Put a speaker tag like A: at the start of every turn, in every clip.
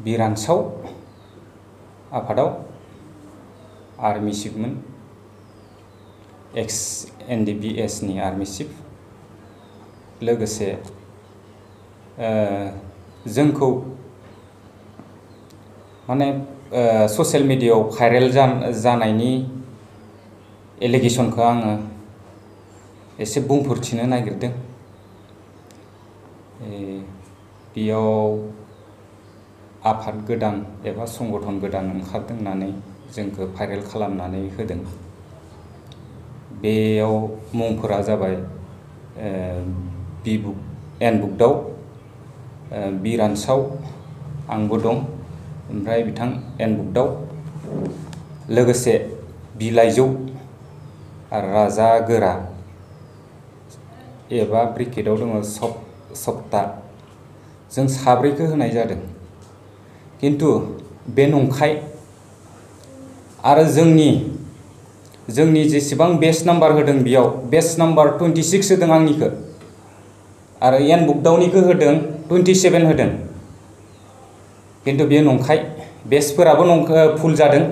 A: बिरानसाव आफादाव army चिफमोन, एक्स NDBS नि army chief. लोगोसे जोंखौ माने ससियेल मिडियायाव भाइरेल जानायनि एलिगेशनखौ आङो एसे बुंफोरथिनो नागिरदों। बेयाव आफाद गोदान एबा संगठन गोदान ओंखारदों होननानै जोंखौ भाइरेल खालामनानै होदों। बेयाव मुंफोरा जाबाय एनबुकदाव बिरानसाव आंबो दं, ओमफ्राय बिथां एनबुकदाव लोगोसे बिलाइजौ राजा गोरा एबा ब्रिकेटआव दङ सप्ता। जों साब्रैखौ होनाय जादों, किन्तु बे नंखाय। आरो जोंनि जेसेबां बेच नाम्बार होदों बेयाव बेच नाम्बार 26 होदों आंनिखौ, आरो एनबुकदावनिखौ होदों 27 होदों। किन्तु बे नंखाय, बेचफोराबो फुल जादों।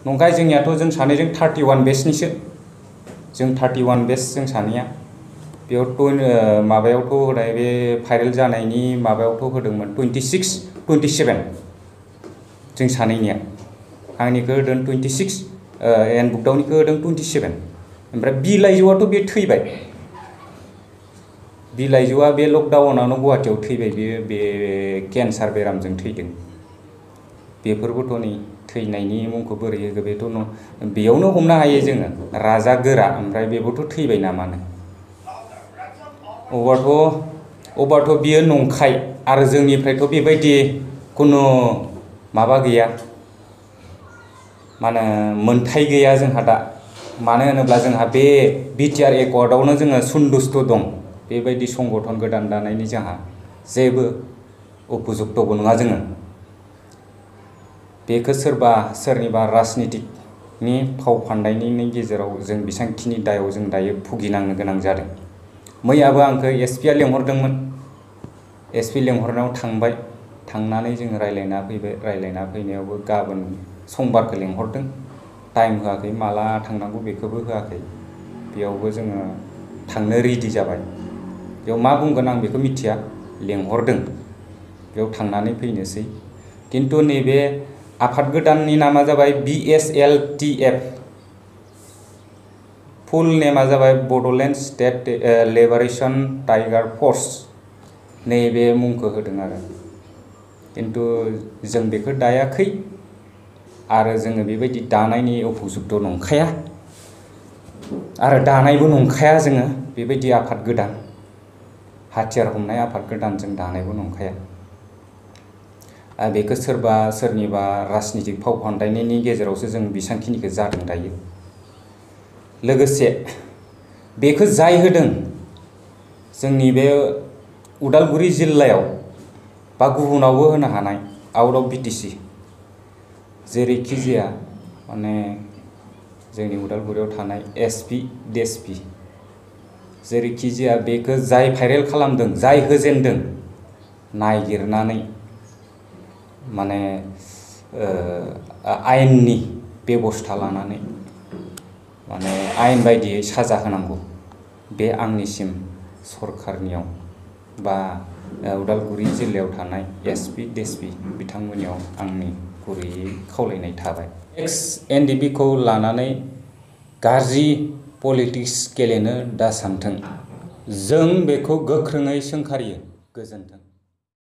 A: नंखाय जोंनियाथ' जों सानैजों 31 बेचनिसो, जों 31 बेच जों सानैया। बेयाव माबायावथ' होनाय बे भाइरेल जानायनि माबायावथ' होदोंमोन 26, 27 जों सानैनिया। आंनिखौ होदों 26, एनबुकदावनिखौ होदों 27। ओमफ्राय बिलाइजौआथ' बे थैबाय। बिलाइजौआ बे लकडाउनावनो गुवाहाटीयाव थैबाय। बे केन्सार बेरामजों थैदों। बेफोरबोथ' नै थैनायनि मुंखौ बोरै होखो बेथ' बेयावनो हमनो हायो जोङो, राजा गोरा। ओमफ्राय बेबोथ' थैबाय नामानो। अबारथ' बियो नंखाय। आरो जोंनिफ्रायथ' बेबायदि खुनु माबा गैया, माने मोनथाय गैया जोंहा दा। मानो होनोब्ला जोंहा बे BTR एकर्डआवनो जोङो सन्तुष्ट दं। बेबायदि संगठन गोदान दानायनि जोंहा जेबो उपजुक्तबो नङा जोङो। बेखौ सोरनिबा राजनितिकनि फाव फान्दायनायनि गेजेराव जों बेसेबांखिनि दायाव जों दायो भुगिनांनो गोनां जादों। मैयाबो आंखौ SPआ लेंहरदोंमोन। SP लेंहरनायाव थांबाय। थांनानै जों रायज्लायना फैबाय। रायज्लायना फैनायावबो गाबोन समबारखौ लेंहरदों। टाइम होआखै, माला थांनांगौ बेखौबो होआखै। बेयावबो जोङो थांनो रेडि जाबाय। बेयाव मा बुंगोन आं बेखौ मिथिया, लेंहरदों। बेयाव थांनानै फैनोसै। किन्तु नैबे आफाद गोदाननि नामा जाबाय BSLTF। फुल नेमा जाबाय बड'लेण्ड स्टेट लिबारेशन टाइगार फर्स। नैबे मुंखौ होदों आरो। किन्तु जों बेखौ दायाखै, आरो जोङो बेबायदि दानायनि उपजुक्त नंखाया, आरो दानायबो नंखाया जोङो। बेबायदि आफाद गोदान, हाथियार हमनाय आफाद गोदान जों दानायबो नंखाया। बेखौ सोरनिबा राजनितिक फाव फान्दायनायनि गेजेरावसो जों बेसेबांखिनिखौ जादों दायो। लोगोसे बेखौ जाय होदों, जोंनि बे उदालगुरि जिल्लायाव बा गुबुनावबो होनो हानाय, आउट अफ BTC, जेरैखि जाया माने जोंनि उदालगुरियाव थानाय SP, DSP, जेरैखि जाया बेखौ जाय भाइरेल खालामदों, जाय होजेनदों, नागिरनानै माने आयेननि बेबस्था लानानै माने आयेन बायदियै साजा होनांगौ। बे आंनिसिम सरकारनियाव बा उदालगुरि जिल्लायाव थानाय SP, DSP बिथांमोननियाव आंनि गुरैयै खावलायनाय थाबाय। एक्स NDB खौ लानानै गाज्रि पलिटिक्स गेलेनो दासानथों। जों बेखौ गोख्रोङै सोंखारियो। गोजोन्थों।